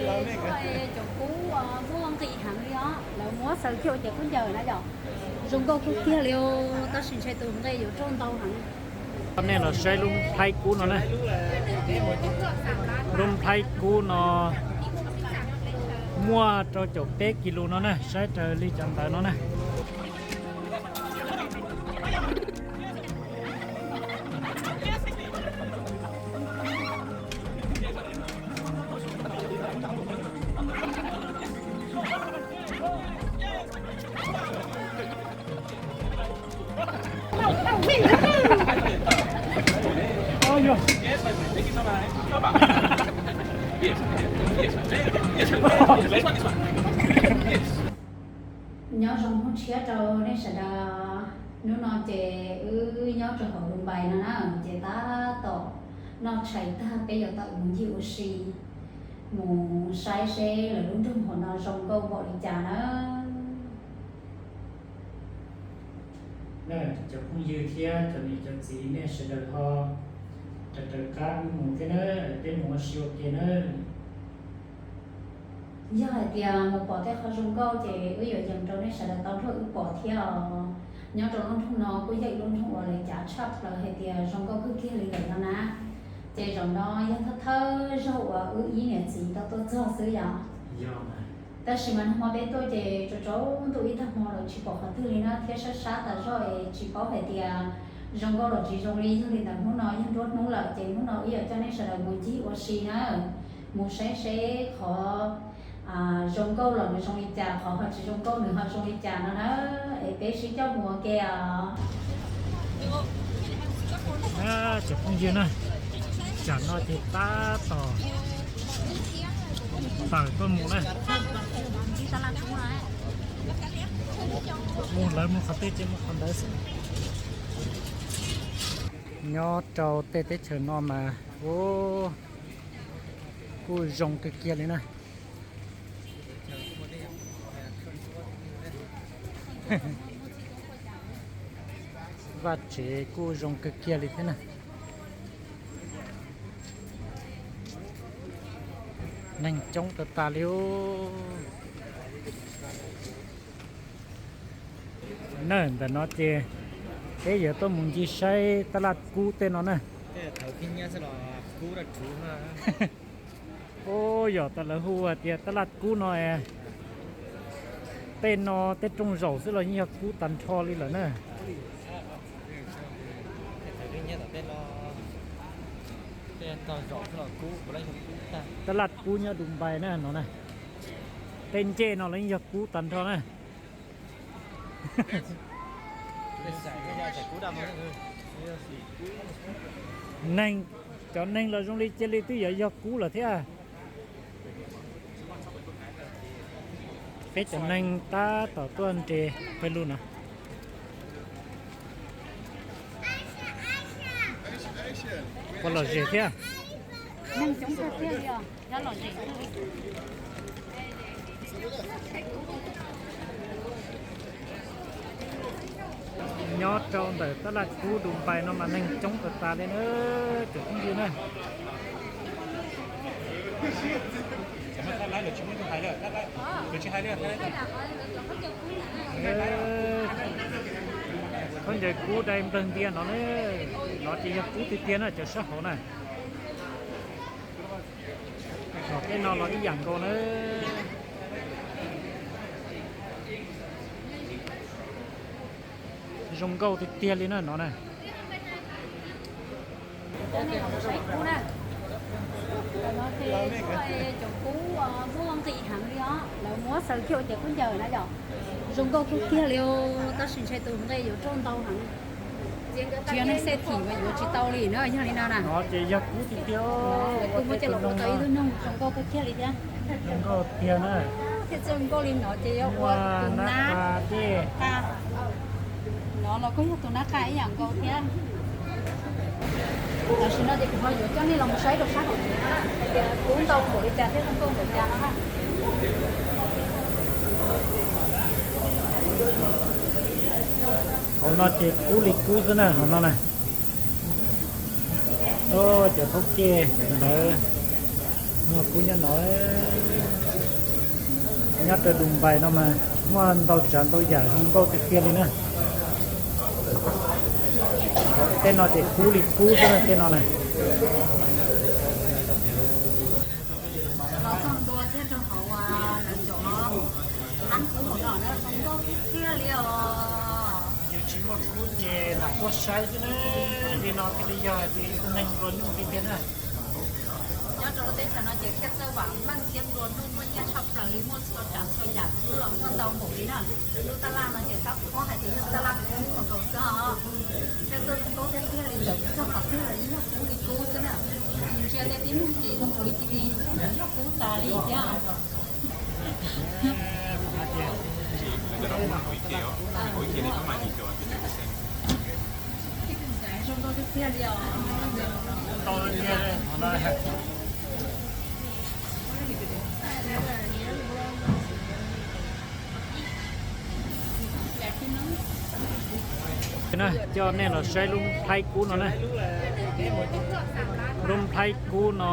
Cov kub muaj nqis heev li os, lawv muab xaws kiag ua cov khaub ncaws na yom. Zoo nkauj kawg kiag li os, tab sis ntshe tus nqe yuav raug ntau heev. Nej los saib lub nplhaib kub no na. Lub nplhaib kub no muaj rau caum peb kis lus no na, saib raws li cov ntawv no na. Nyob zoo hnub tshiab rau nej sawv daws. Hnub no ces wb nyob rau hauv Dubai no na, ces tab tom noj tshais tag peb yuav tawm mus ncig ua si, mus saib seb lawv lub nroog hauv no zoo nkauj npaum li cas na. Cov phooj ywg thiab cov niam cov txiv nej sawv daws ho raws raws qab wb mus thiab na, peb mus ua si ua ke na. Yog hais tias mus pom tej qhov zoo nkauj ces wb yuav yees rau nej sawv daws tau nrog wb pom thiab os. Nyob rau lub nroog no kuj yog ib lub nroog uas lawv cav tshaj plaws hais tias zoo nkauj kawg kiag li lawm no na. Ces zaum no yog thawj thawj zaug uas wb ib niam txiv tau tuaj txog xwb yom. Tab sis mas nag hmo peb tuaj ces tsaus tsaus ntuj ib tag hmo lawm tsis pom qhov twg li na, thiab sab sab tas zog es tsis paub hais tias zoo nkauj los tsis zoo li. Yog li ntawd hnub no yog nruab hnub lawm ces hnub no wb yuav coj nej sawv daws mus ncig ua si na, mus saib seb qhov zoo nkauj los nws zoo li cas, qhov ho tsis zoo nkauj nws ho zoo li cas no na. Es peb sib coj mus ua ke os. Cov phooj ywg na, tsam no ces tab tom tawm tuaj mus na. Mus lawv mus qhov twg ces mus qhov ntawd xwb. Nyob rau tej teb chaws no mas kuj zoo kawg kiag li na. Vaj tsev kuj zoo kawg kiag li thiab na. Neeg coob tas tas li. Na, ntawm no ces peb yuav tuaj mus ncig saib tab laj kub tej no na. Ub, yog tas lawv hu hais tias tab laj kub no, tej no tej rooj zaum xwb los yeej yog kub tag nrho li lawm na. Tab laj kub nyob Dubai na no na. Tej ncej no los yeej yog kub tag nrho na. Neeg, cov neeg los zoo li cia li twb yuav yog kub lawm thiab. Peb cov neeg tab tom tuaj nres pawg lug no. Puas lom zem thiab? Nyob rau ntawm tab laj kub Dubai no mas neeg coob tas tas li na, cov phooj ywg na. Khaub ncaws kub dai nplawg ntia no na, no ces yog kub tiag tiag na cov sab hauv na. Los tej no los ib yam nkaus na. Zoo nkauj tiag tiag li na no na. Cov kub muaj nqis heev li os, lawv muab xaws kiag ua cov khaub ncaws na yom. Zoo nkauj kawg kiag li os, tab sis ntshe tus nqe yuav raug ntau heev. Tsis yog neeg xej thim mas yuav tsis tau li na, yog li no na. No ces yog kub tiag tiag. Kuv muab coj los ua tau ib tug noog zoo nkauj kawg kiag li thiab. Zoo nkauj tiag na. Thiab zoo nkauj li no ces yog ua tus nab qa. No los kuj yog tus nab qa ib yam nkaus thiab. Tam sim no ces kuv ho yuav coj nej los mus saib rau sab hauv tsev na, hais tias kub ntau npaum li cas thiab zoo nkauj npaum cas no na. Hauv no ces kub li kub xwb na, hauv no na. Cov thoob ke ntawd Muaj kub nyob no, nyob rau Dubai no mas muaj ntau tsav ntau yam zoo nkauj tiag tiag li na. Tej no ces kub li kub xwb tej no na. Los txog ntua thiab rau hauv lawv cov hab kub hauv no na, zoo nkauj tiag tiag li os. Yus tsis muaj kub ces lam tuaj saib xwb na, li no thiaj li yog hais tias ib tug neeg nplua nuj tiag tiag na. Nyob rau lub teb chaws no ces thiaj txawj vam meej thiab nplua nuj, muaj nyiaj tshaj plaws li, muaj txhua tsav txhua yam kub los muaj ntau npaum li na. Lub tab laj no ces tab phob hais tias yog tab laj kub nkaus xwb os. Thiaj txawj zoo nkauj tiag tiag li, txawm txog qhov twg los yeej yog kub li kub xwb na. Ntsia tej tib neeg ces zoo nkaus li cia li yog kub tas li thiab. Coj nej los saib lub nplhaib kub no na. Lub nplhaib kub no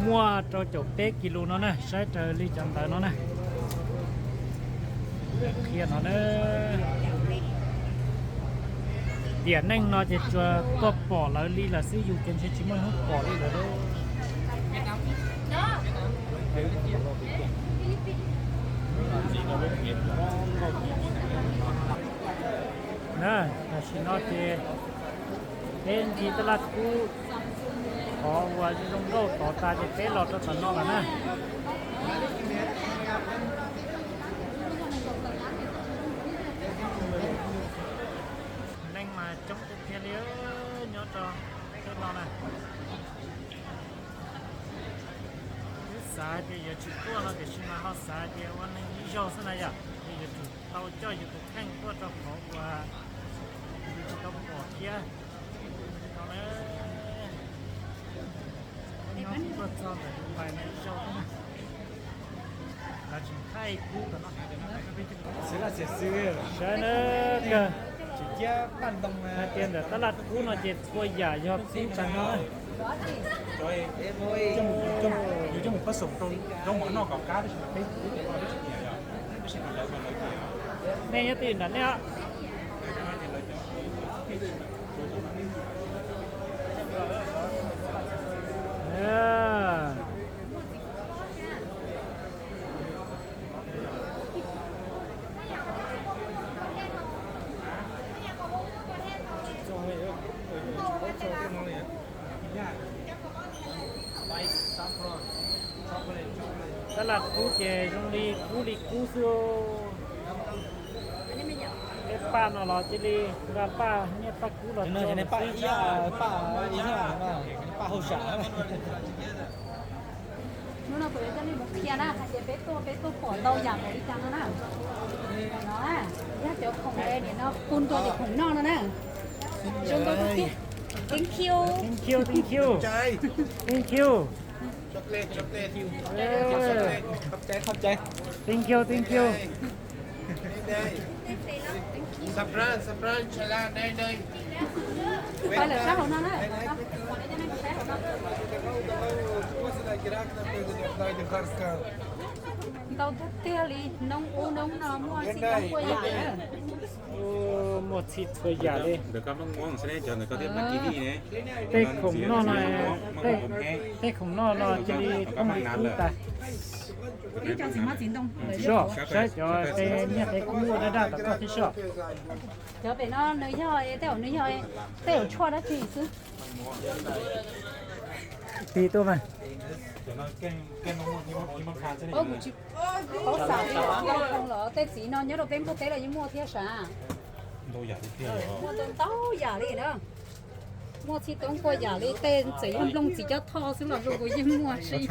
muaj rau caum peb kis lus no na, saib raws li cov ntawv no na. Qhia no na. Tiam neej no ces tsuas tuaj pom lawv li lawm xwb, yus ces ntshe tsis muaj hnub pom li lawm. Na, tam sim no ces peb ncig taj laj kub, qhov uas zoo nkauj tod tas ces peb los rau tom no lawm na. Neeg mas coob tiag tiag li nyob rau tej no na. Twb xav hais tias yuav tsis tuaj no tiam sis mas ho xav hais tias ua neeg ib zaug xwb na yom, ces yuav tsum tau coj yus tus kheej tuaj rau qhov uas yus tsis tau pom thiab. No na, nyob tuaj txog ntawm Dubai no ib zaug xwb na. Lawv tseem thaij kub tom no. Saib na, kawg. Hais tias ntawm taj laj kub no ces txhua yam yog kub tag no. Nej nyob twj ywm nram nej os. Taj laj kub ces zoo li kub li kub xwb. Peb paj no los cia li nqa paj nyiaj paj kub los tso xwb. Hnub no kuv yuav coj nej mus qhia na hais tias peb tuaj peb tuaj pom ntau yam npaum li cas no na. No, yog cov khoom le nim no pun rau cov khoom noj no na. Zoo nkauj tiag tiag. Thank you. Thank you, thank you. Thank you. Thank you, thank you. Ntau tiag tiag li, noob ub noob no muaj txhij txhua yam na. Muaj txhij txhua yam li. Tej khoom noj no, tej khoom noj no cia li kub li kub tas. Soj, saib cov qe nyiaj qe kub daj daj tom koj thiab soj. Cov pem no nws yog tej, nws yog tej zaum tshuaj dab tsi xwb. Tig tuaj mas. Kuv tsis paub xav li, los tej txiv no nyob rau peb Nplog teb los yeej muaj thiab sav. Muaj ntau ntau yam li na. Muaj txhij toob kua yam li tej txawm yog nplooj txiv cob thoj xwb los zoo nkaus yeej muaj sib.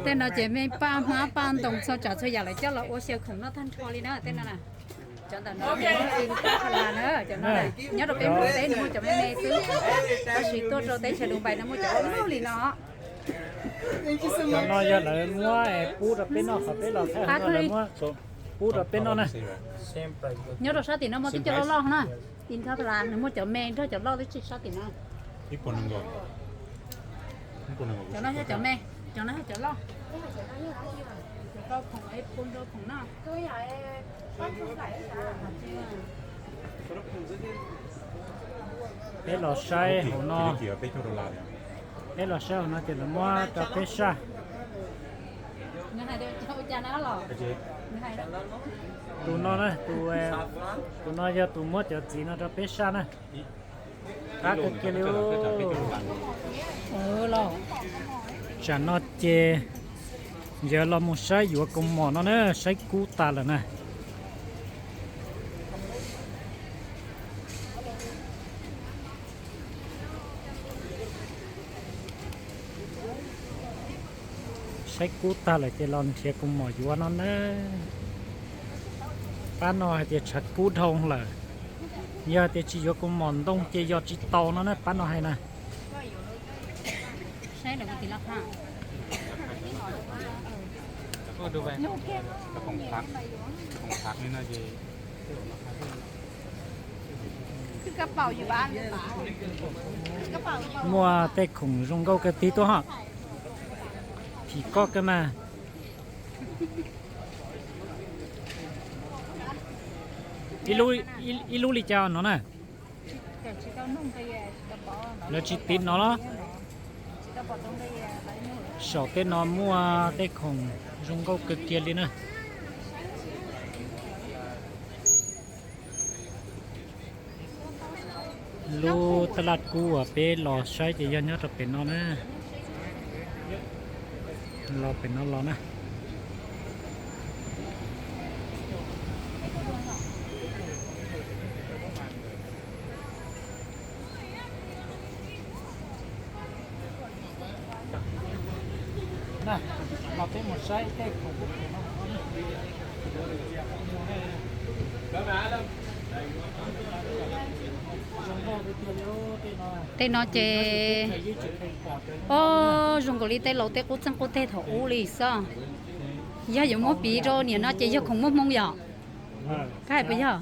Tej no ces me paj hmab paj ntoos txhua tsav txhua yam lawv coj los ua xyaw khoom noj tag nrho li na tej no na. Cov ntawm no ces nyob rau peb Nplog teb nws muaj cov me me xwb, tab sis tuaj rau teb chaws Dubai no muaj cov loj loj li no. Cov no yog lawv muab pub rau peb noj qhov peb los thaij no lawv muab pub rau peb noj na. Nyob rau sab tim no muaj tib co loj loj na. Nws muaj cov me nrog cov loj twb tsis sab tim no. Cov no yog cov me, cov no yog cov loj. Cov rau khoom, pua rau khoom no. Peb los saib hauv no, peb los saib hauv no ces lawv muab rau peb saj. Tus no na, tus, tus no yog tus muab cov txiv no rau peb saj na. Qab kawg kiag li. Tsam no ces yog los mus saib yuav kaus mom no na, saib kub tas lawm na. Saib kub tag lawm ces los nrhiav kaus mom yuav no na. Pab no hais tias tshav kub dhau lawm, yog tias tsis yuav kaus mom ntoo ces yos tsis tau no na, pab no hais na. Muaj tej khoom zoo nkauj kawg tig tuaj hos. Phim koj kawg mas. Ib lub li cas no na? Lawv tsis tiv no los? Saum tej no muaj tej khoom zoo nkauj kawg kiag li na. Lub taj laj kub uas peb los saib ces yog nyob rau pem no na. Los pem no los na. Los peb mus saib tej khoom. Tej no ces, o, zoo nkaus li tej laus tej qub txeej qub teg thaum ub li xwb. Yog yuav muab piv rau niam no ces yog khoom muaj hmoo yom? Kab hais puas yog?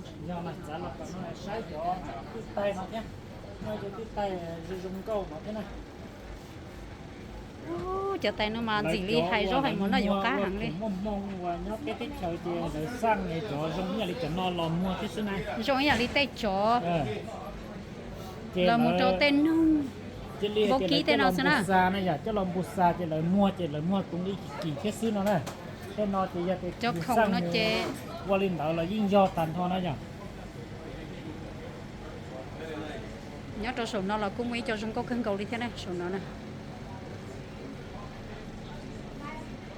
Cov tais no mas ntxim li hais zaub hais mov noj yuav qab heev li. Zoo ib yam li tej tsov. Los mus rau tej noog, vaub kib tej no xwb na. Coj los npus xa ces lawv muag ces lawv muag tus li kim thiab xwb no na. Tej no ces yog cov khoom no ces ua li ntawd los yeej yog tag nrho na yom. Nyob rau saum no los kuj muaj ib co zoo nkauj kawg nkaus li thiab na, saum no na.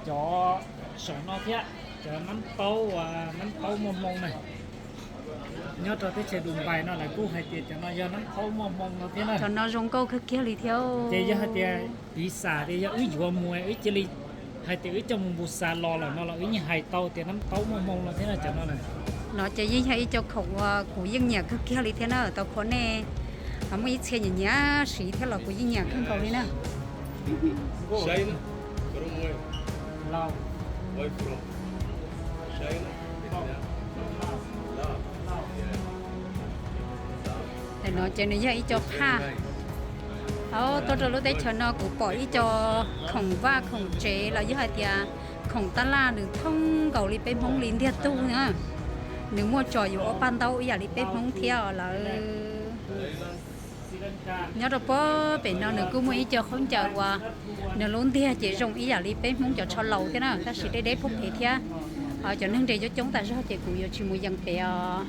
Cov saum no thiab, cov nab taub, nab taub muaj hmoo na. Nyob rau teb chaws Dubai no lawv kuj hais tias cov no yog nab taub muaj hmoo no thiab na. Cov no zoo nkauj kawg kiag li thiab. Ces yog hais tias piv xam tias yog wb yuav mus wb cia li hais tias wb coj mus npus xa los lawm no los wb yeej hais tau tias nab taub muaj hmoo no thiab na cov no na. No ces yeej yog ib co khoom uas kuv yeej nyiam kawg kiag li thiab na, tau qhuas nej muaj ib txhia nyiam nyiam siv thiab los kuv yeej nyiam kawg nkaus li na. Tam no ces nws yog ib co phaj. Tuaj rau lub teb chaws no kuv pom ib co khoom vaj khoom tsev los yog hais tias khoom taj laj nws thooj nkaus li peb Hmoob li ntiag tug na. Nws muaj tso yus ob paj ntaub ib yam li peb Hmoob thiab lawm. Nyob rau puag pem no nws kuj muaj ib co khaub ncaws uas nws lub ntiag ces zoo ib yam li peb Hmoob cov tsho laus thiab na, tab sis deb deb puag pem thiab. Cov neeg nres coob coob tas zog ces kuv yuav tsis mus yees pem os.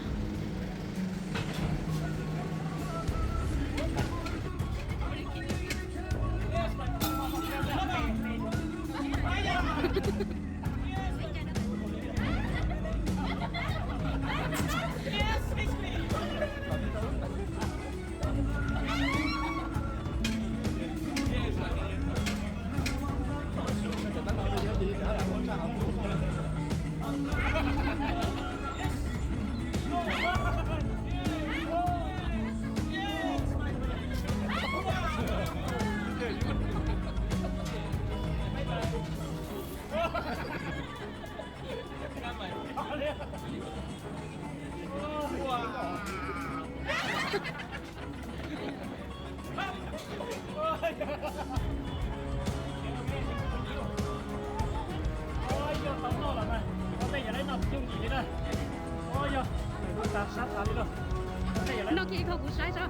Noj kiag ib khau kuv saib tso,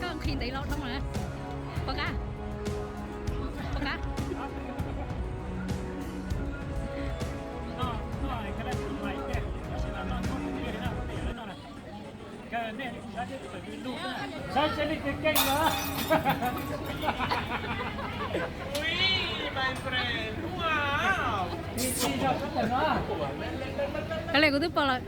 koj nqhis ntev los dhau lawm. Pom qab, pom qab. Saib seb leej twg keej na. Ua li kuv twb pom lawm.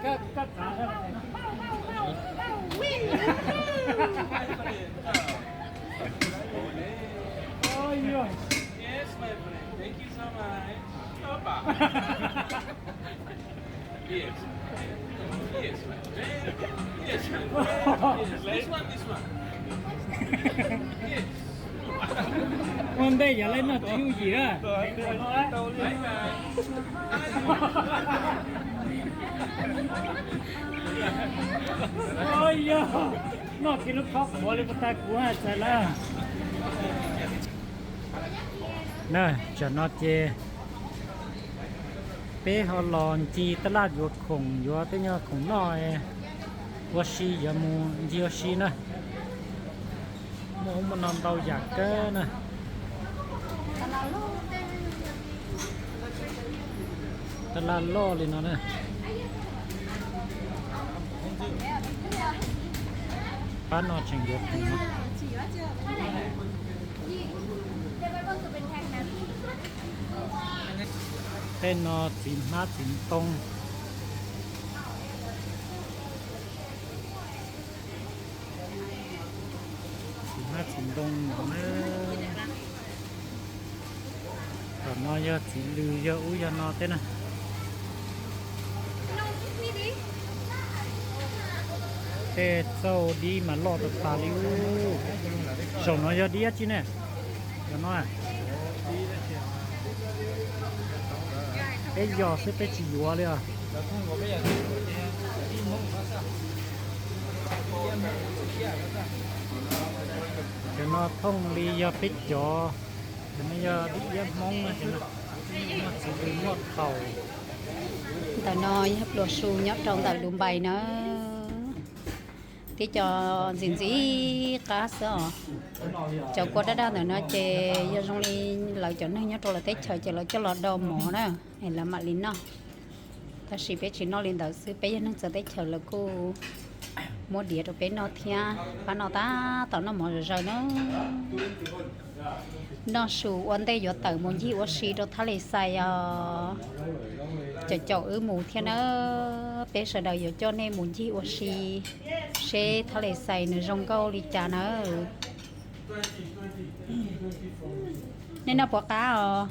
Ua ntej yog lawv noj tsis yooj yim na. Yog noj kiag lub khob qhuav li puas tag kuv txhais lawm. Na, tsam no ces peb ho los ncig taj laj yuav khoom, yuav tej nyuag khoom noj ua si, yuav mus ncig ua si na. Muaj ub muaj no ntau yam kawg na. Taj laj loj li no na. Pab no tseem yuav khoom no. Tej no txiv hmab txiv ntoo. Txiv hmab txiv ntoo no na. Tom no yog txiv lws, yog ub yog no tej na. Tej txauj dib mas loj tas tas li. Saum no yog dib dab tsi ne? Cov no, peb yos xwb peb tsis yuav li os. Cov no thooj li yog peb cov, cov no yog dib iab Hmoob no, cov no muaj txiv lws muaj taum. Ntawm no yog pluas su nyob rau ntawm Dubai na. Tib co ntxim ntxim qab xwb os. Cov kua daj daj ntawm no ces yog zoo li lawv cov neeg nyob rau lawv teb chaws ces lawv coj los do mov na, es lawv mam li noj. Tab sis peb tsis noj li ntawd xwb, peb yog neeg txawv teb chaws lawv kuj muab diav rau peb noj thiab. Pab no tab tom noj mov zom zaws na. Noj su ua ntej yuav tawm mus ncig ua si rau Thaj Les Xais os. Caum caum wb mus thiab na, peb sawv daws yuav coj nej mus ncig ua si seb Thaj Les Xais nws zoo nkauj li cas na. Nej noj puas qab os?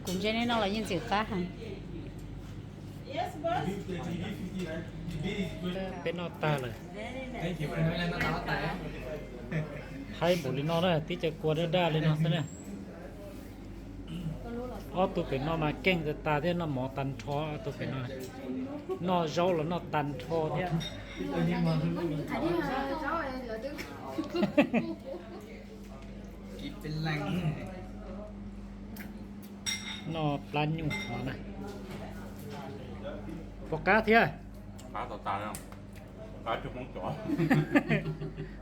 Kuv ntsia nej noj los yeej ntxim qab heev. Peb noj tag lawm. Haib npaum li no na, tib co kua daj daj li no xwb na. Ob tug pem no mas keej tas tas thiab, noj mov tag nrho ob tug pem no. Noj zaub los noj tag nrho thiab. Noj plab nyuj no na. Puas qab thiab?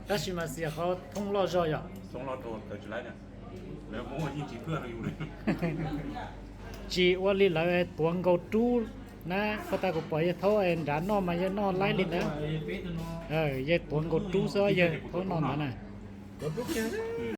Tab sis mas xiam qhov thooj loj zog yom. Tsis ua li lawv tuav nkaus rub na, puag ta kuv pom yawg thaub nrad noj mas yawg noj laib li ntawd. Yawg tuav nkaus rub xwb, yawg thaub noj ntawd na.